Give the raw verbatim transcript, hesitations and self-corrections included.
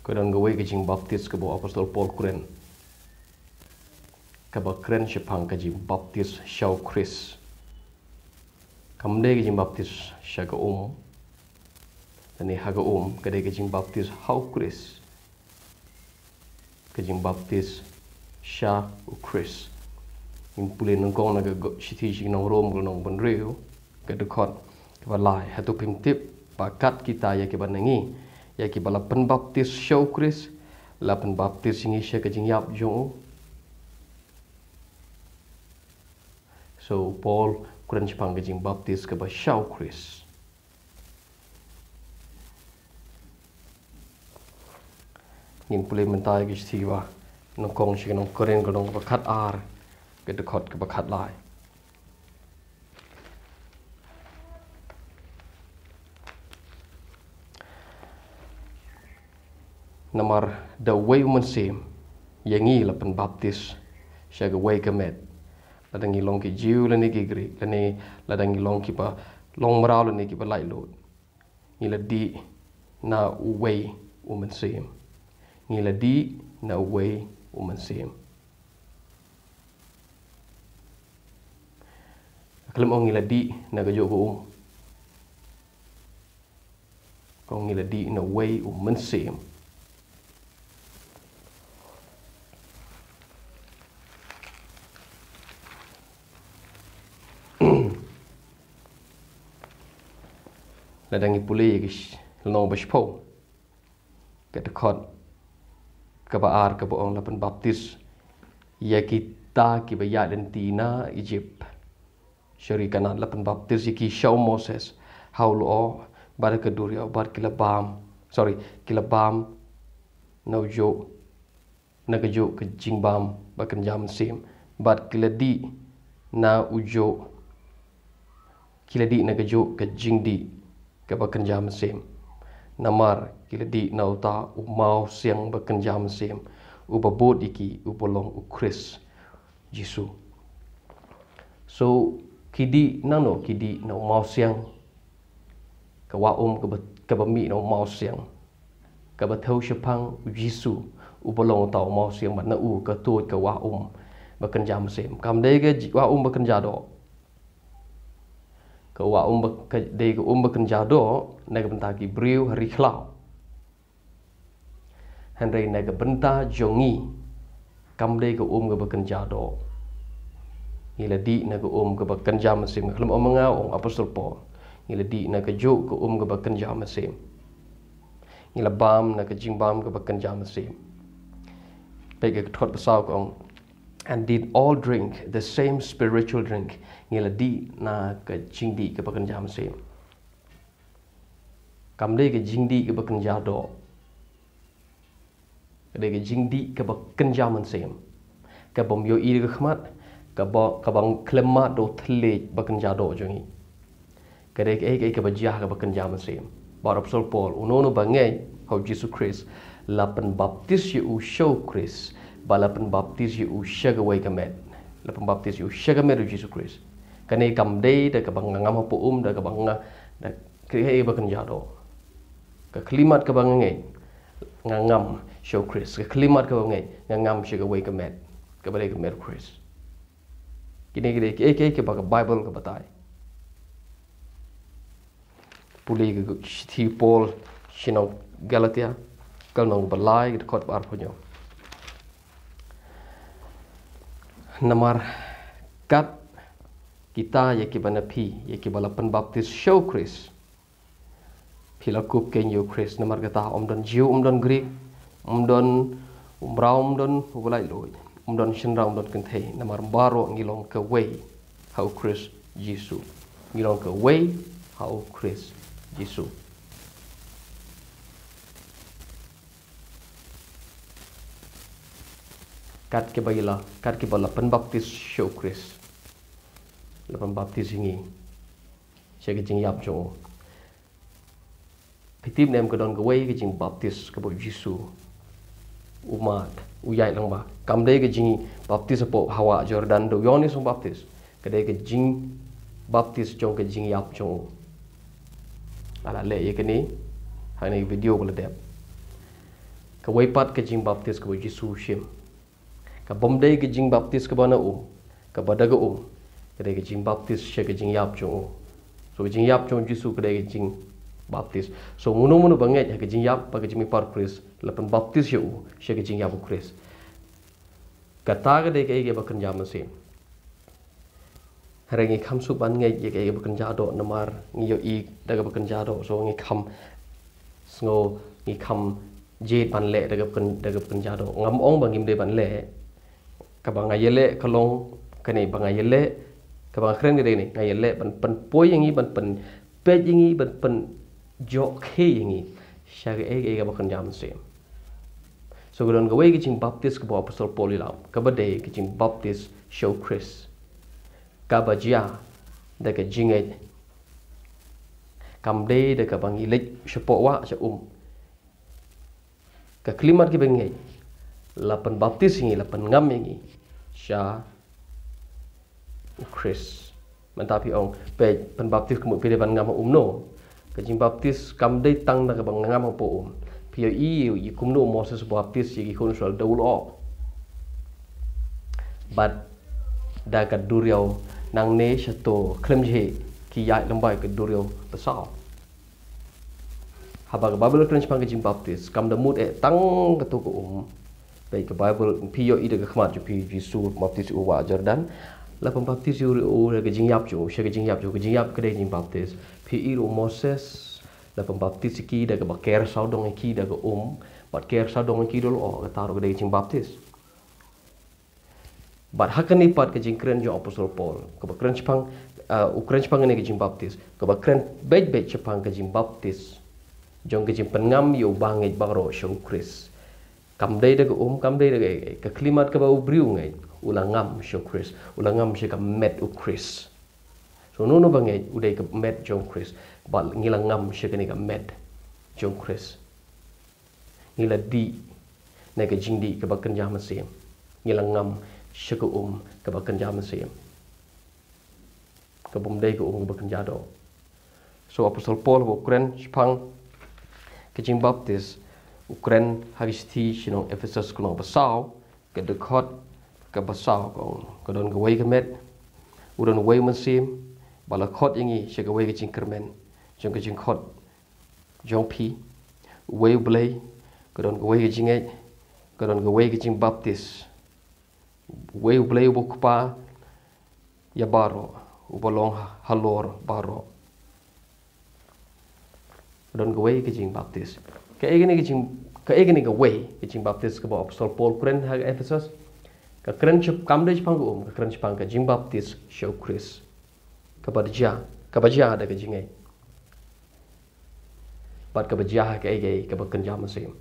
Ka don kawei ka jingbaptis kaba u Apostol Paul u kren, kaba kren shaphang ka jingbaptis sha u Khrist. Kam dei ka jingbaptis sha ka um, lane ha ka um, ka dei ka jingbaptis ha u Khrist. Ka jingbaptis sha u Khrist. Ngin pule nyngkong na ka go-, shithi sha ki nong Rom, ka lynnong ba hynriew, ka dkhot kaba lai. Hato phim tip ba kat kita ïa kiba na ngi, ïa kiba la pynbaptis sha u Khrist, la pynbaptis ïa ngi sha ka jingïap jong u? So, u Paul u kren shaphang ka jingbaptis kaba sha u Khrist. Ngin pule mynta ïa ka shithi ba nyngkong sha ki nong Korinth, ka lynnong ba khat ar, ka dkhot kaba khat lai. Namar da uwei u mynsiem ïa ngi la pynbaptis sha kawei ka met, lada ngi long ki Jiw lane ki Grik, lane lada ngi long kiba long mraw lane kiba laitluid. Ngi la dih na uwei u mynsiem. Ngi la dih na uwei u mynsiem. Khlem ong ngi la dih na kajuh ka um. Ka ong ngi la dih na uwei u mynsiem. Lada ngi pule ïa ka sh-, lynnong ba shiphew, ka dkhot kaba ar, kaba ong la pynbaptis ïa kita kiba ïaid lynti na Ijipt sha ri Kanaan, la pynbaptis ïa ki sha u Moses ha u lyoh bad ha ka duriaw, bad ki la bam, sorry, ki la bam na ujuh, na kajuh ka jingbam ba kynja mynsiem, bad ki la dih na ujuh, ki la dih na kajuh ka jingdih kaba kynja mynsiem. Namar ki la dih na uta u mawsiang ba kynja mynsiem, uba bud ïa ki, uba long u Khrist Jisu. So, ki dih nangno? Ki dih na u mawsiang. Ka wah um kaba, kaba mih na u mawsiang, kaba thew shaphang u Jisu, uba long uta u mawsiang, bad na u ka tuid ka wah um ba kynja mynsiem. Kam dei ka ji-, wah um ba kynja doh. Ka wah um ba, ka dei ka um ba kynja doh na ka bynta ki briew ha ri khlaw. Hynrei na ka bynta jong ngi, kam dei ka um kaba kynja doh. Ngi la dih na ka um kaba kynja mynsiem. Khlem ong ma nga, ong Apostol Paul, ngi la dih na kajuh ka um kaba kynja mynsiem. Ngi la bam na ka jingbam kaba kynja mynsiem. Peit ka dkhot ba saw, ka ong, "And did all drink the same spiritual drink." Ngi la dih na ka jingdih kaba kynja mynsiem. Kam dei ka jingdih kaba kynja doh. Ka dei ka jingdih kaba kynja mynsiem, kabym ïohi da ka khmat, kaba, kaba khlem mad da u thylliej ba kynja doh jong ngi. Ka dei kaei kaei kaba jia kaba kynja mynsiem. Bad u Apostol Paul, uno uno ba ngeit ha u Jisu Khrist, la pynbaptis ïa u sha u Khrist, bad la pynbaptis ïa u sha kawei ka met. La pynbaptis ïa u sha ka met u Jisu Khrist. Kane kam dei da kaba nga ngam hapoh um, da kaba nga, da kaei kaei ba kynja doh. Ka khyllipmat kaba nga ngeit, nga ngam sha u Khrist. Ka khyllipmat kaba nga ngeit, nga ngam sha kawei ka met, kaba dei ka met u Khrist. Kine ki dei kiei kiei kiba ka Baibl ka batai. Pule ka shithi u Paul sha ki nong Galatia, ka lynnong ba lai, ka dkhot ba arphew hynñiew. Namar kat kita ïa kiba na phi, ïa kiba la pynbaptis sha u Khrist, phi la kup keiñ ïa u Khrist. Namar kata, ym don Jiw, ym don Grik, ym don u mraw, ym don u ba laitluid, ym don shynrang, ym don kynthei, namar baroh ngi long kawei ha u Khrist Jisu. Ngi long kawei ha u Khrist Jisu. Kat kiba ïa la, kat kiba la pynbaptis sha u Khrist, la pynbaptis ïa ngi sha ka jingïap jong u. Phi tip ne em, ka don kawei ka jingbaptis kaba u Jisu u mad, u ïaid lyngba. Kam dei ka jingbaptis hapoh hawa Jordan da u Ïoannis u Baptis. Ka dei ka jingbaptis jong ka jingïap jong u. Nga la leh ïa kane ha kane ka video ba la dep. Kawei pat ka jingbaptis kaba u Jisu u shim. Ka bym dei ka jingbaptis kaba na um, kaba da ka um. Ka dei ka jingbaptis sha ka jingïap jong u. So ka jingïap jong u Jisu ka dei ka jingbaptis. So mano mano ba ngeit ha ka jingïap bad ka jingmihpat u Khrist, la pynbaptis ïa u sha ka jingïap u Khrist. Kata ka dei kaei kaei ba kynja mynsiem. Hynrei ngi kham suk ban ngeit ïa kaei kaei ba kynja doh namar ngi ïohi da kaba kynja doh, so ngi kham sngew, ngi kham jied ban leh da kaba kyn-, da kaba kynja doh. Ngam ong ba ngim dei ban leh. Kaba nga ïaleh ka long kane, ba nga ïaleh, kaba nga kren ka dei ne, nga ïaleh ban pynpoi ïa ngi, ban pynpeit ïa ngi, ban pynjokhe ïa ngi sha kaei kaei kaba kynja mynsiem. So ka don kawei ka jingbaptis kaba u Apostol Paul u ïalap, kaba dei ka jingbaptis sha u Khrist. Kaba jia da ka jingngeit. Kam dei da kaba ngi leit shapoh wah sha um. Ka khyllipmat kiba ngeit, la pynbaptis ïa ngi, la pynngam ïa ngi sha u Khrist. Mynta phi ong, peit, pynbaptis kumno, phi dei ban ngam ha um, no. Ka jingbaptis kam dei tang da kaba ngam hapoh um. Phi ïohi ïa kumno u Moses u baptis ïa ki khun Israel da u lyoh. Bad da ka duriaw, nangne shato khlem jhieh ki ïaid lymbai ka duriaw basaw. Haba ka Baibl ka kren shaphang ka jingbaptis, kam da mut eh tang kato ka um. Peit, ka Baibl, phi ïohi da ka khmat jong phi, Jisu baptis ïa u ha Jordan. La pynbaptis ïa u da ka jingïap jong u, sha ka jingïap jong u, ka jingïap ka dei jingbaptis. Phi ïohi ruh u Moses, la pynbaptis ïa ki da kaba ker sawdong ïa ki da ka um, bad ker sawdong ïa ki da u lyoh, kata ruh ka dei jingbaptis. Bad ha kane pat ka jingkren jong u Apostol Paul, kaba kren shaphang, uh, u kren shaphang kane ka jingbaptis, kaba kren beit beit shaphang ka jingbaptis jong ka jingpynngam ïa u bangeit baroh sha u Khrist. Kam dei da ka um, kam dei da ka, ka khyllipmat kaba u briew u ngeit, u la ngam sha u Khrist, u la ngam sha ka met u Khrist. So uno uno ba ngeit u dei ka met jong u Khrist, bad ngi la ngam sha kane ka met jong u Khrist. Ngi la dih na ka jingdih kaba kynja mynsiem. Ngi la ngam sha ka um kaba kynja mynsiem, kaba ym dei ka um kaba kynja doh. So u Apostol Paul haba u kren shaphang ka jingbaptis, u kren ha ka shithi sha ki nong Ephesus, ka lynnong ba saw, ka dkhot kaba saw, ka ong, ka don kawei ka met, u don uwei u Mynsiem, ba la khot ïa ngi sha kawei ka jingkyrmen jong ka jingkhot jong phi. Uwei U Blei, ka don kawei ka jingngeit, ka don kawei ka jingbaptis. Uwei U Blei uba u Kpa ïa baroh, uba long halor baroh. Ka don kawei ka jingbaptis. Kaei kane ka jing, kaei kane kawei ka jingbaptis kaba u Apostol Paul u kren ha Ephesus? Ka kren shap-, kam dei shaphang ka um, ka kren shaphang ka jingbaptis sha u Khrist. Kaba jia, kaba jia da ka jingngeit. Bad kaba jia ha kaei kaei kaba kynja mynsiem.